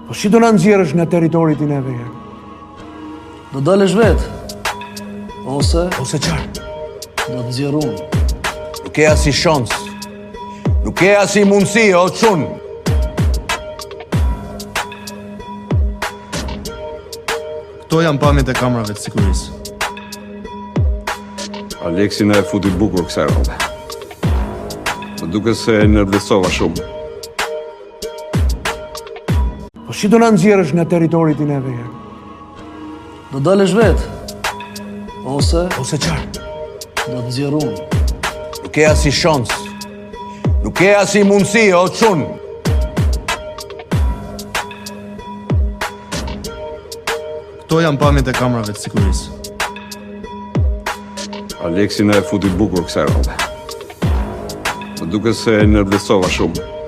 Po si do na nxjerrësh nga territori ti neve herë? Do dalësh vetë. Ose Ose çfarë? do të nxjerr unë. Nuk ke asnjë shans. Nuk ke asnjë mundësi, o çun. Këto janë pamjet e kamerave të sigurisë. Aleksi na e futi bukur kësaj radhe. Më duket se e nënvlerësova shumë. Po si do na nxjerrësh nga territori ti neve herë? Do dalësh vetë. Ose Ose çfarë? do të nxjerr unë. Nuk ke asnjë shans. Nuk ke asnjë mundësi, o çun. Këto janë pamjet e kamerave të sigurisë. Aleksi na e futi bukur kësaj radhe. Më duket se e nënvlerësova shumë.